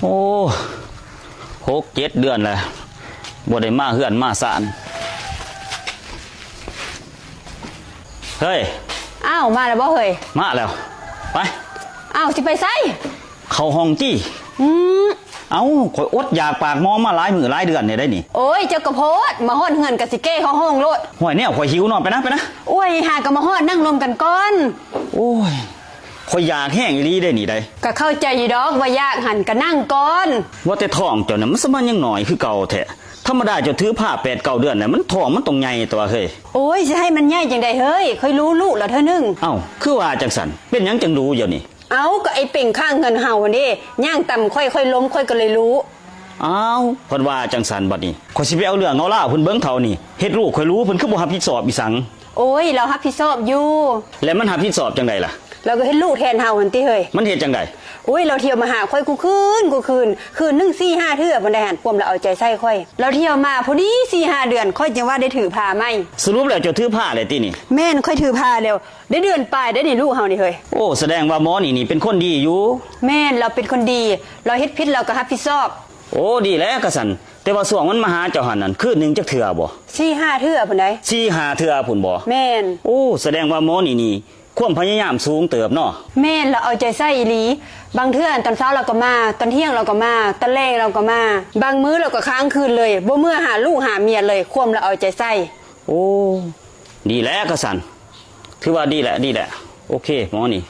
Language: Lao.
ໂອ້ ຫົກເຈັດເດືອນແລ້ວ ບໍ່ໄດ້ມາເຮືອນມາຊານ. ເຮີ້ຍ! ອ້າວ ມາແລ້ວບໍ່ເຮີ້ຍ? ມາແລ້ວ. ໄປ. ອ້າວ ຊິໄປໃສ? ເຂົ້າຫ້ອງຕິ. ອືມ. ເອົ້າ ຂ້ອຍອົດຢາກປາກໝໍມາຫຼາຍມື້ຫຼາຍເດືອນແລ້ວເດ້ນີ້. ໂອ້ຍ ເຈົ້າກໍໂພດ, ມາຮອດເຮືອນກໍຊິແກ້ເຂົ້າຫ້ອງໂລດ. ຫ້ວຍ ແນວຂ້ອຍຫິວເນາະ, ໄປນະ ໄປນະ. ໂອ້ຍ ຫາກໍມາຮອດ, ນັ່ງລົມກັນກ່ອນ. ໂອ້ຍ ຂ້ອຍຢາກແຮງອີ່ຫຼີເດ້ນີ້ໃດ໋. ກໍເຂົ້າໃຈຢູ່ດອກວ່າຢາກຫັ້ນ, ກໍນັ່ງກ່ອນ. ວ່າແຕ່ທ້ອງເຈົ້ານັ້ນ ມັນສະມານຍັງນ້ອຍຄືເກົ່າແທ້. ທຳມະດາເຈົ້າຖືພາແປດເກົ້າເດືອນແລ້ວ ມັນ ທ້ອງມັນຕ້ອງໃຫຍ່ຕົວະເຮີ້ຍ. ໂອ້ຍ ຊິໃຫ້ມັນໃຫຍ່ຈັ່ງໃດເຮີ້ຍ, ຂ້ອຍຮູ້ລູກແລ້ວເທື່ອໜຶ່ງ. ເອົ້າ ຄືວ່າຈັ່ງຊັ້ນ? ເປັນຫຍັງຈັ່ງຮູ້ດຽວນີ້? ເອົ້າ ກໍໄອ້ເປັງຂ້າງເຮືອນເຮົາຫັ້ນເດ້ ຍ່າງຕຳຂ້ອຍ, ຂ້ອຍລົ້ມ ຂ້ອຍກໍເລີຍຮູ້. ອ້າວ ເພິ່ນວ່າຈັ່ງຊັ້ນບັດນີ້ ຂ້ອຍຊິໄປເອົາເລື່ອງເອົາລາວເພິ່ນເບິ່ງເທົ່ານີ້ ເຮັດລູກຂ້ອຍຮູ້ ເພິ່ນຄືບໍ່ຮັບຜິດຊອບອີ່ຫຍັງ. ໂອ້ຍ ລາວຮັບຜິດຊອບຢູ່. ແລ້ວມັນຮັບຜິດຊອບຈັ່ງໃດລະ? ລາວກໍເຮັດລູກແທນເຮົາຫັ້ນຕິເຮີ້ຍ. ມັນເຮັດຈັ່ງໃດ? ໂອ້ຍ ລາວທ່ຽວມາຫາຂ້ອຍຄູ່ຄືນ, ຄູ່ຄືນ, ຄືນໜຶ່ງສີ່ຫ້າເທື່ອພຸ້ນໃດຫັ້ນ, ຄວາມລາວເອົາໃຈໃສ່ຂ້ອຍ. ລາວທ່ຽວມາພໍດີສີ່ຫ້າເດືອນ ຂ້ອຍຈຶ່ງວ່າໄດ້ຖືພາໃໝ່. ສະຫຼຸບແລ້ວເຈົ້າຖືພາແລ້ວຕິນີ້? ແມ່ນ, ຂ້ອຍຖືພາແລ້ວ. ໄດ້ເດືອນປາຍໄດ໋ນີ້ ລູກເຮົານີ້ເຮີ້ຍ. ໂອ້ ສະແດງວ່າໝໍນີ້ນີ້ເປັນຄົນດີຢູ່. ແມ່ນ, ລາວເປັນຄົນດີ, ລາວເຮັດຜິດລາວກໍຮັບຜິດຊອບ. ໂອ້ ດີແລ້ວກະຊັ້ນ. ແຕ່ວ່າຊ່ວງມັນມາຫາເຈົ້າຫັ້ນນັ້ນ ຄືນໜຶ່ງຈັກເທື່ອບໍ່? ສີ່ຫ້າເທື່ອພຸ້ນໃດ໋. ສີ່ຫ້າເທື່ອພຸ້ນບໍ່? ແມ່ນ. ໂອ້ ສະແດງວ່າໝໍນີ້ນີ້ ຄວາມພະຍາຍາມສູງເຕີບເນາະ. ແມ່ນ, ລາວເອົາໃຈໃສ່ອີ່ຫຼີ. ບາງເທື່ອຕອນເຊົ້າລາວກໍມາ, ຕອນທ່ຽງລາວກໍມາ, ຕອນແລງລາວກໍມາ. ບາງມື້ລາວກໍຄ້າງຄືນເລີຍ, ບໍ່ເມືອຫາລູກຫາເມຍເລີຍ, ຄວາມລາວເອົາໃຈໃສ່. ໂອ້ ດີແລ້ວກະຊັ້ນ. ຖືວ່າດີແຫຼະ, ດີແຫຼະ. ໂອເຄ ໝໍນີ້.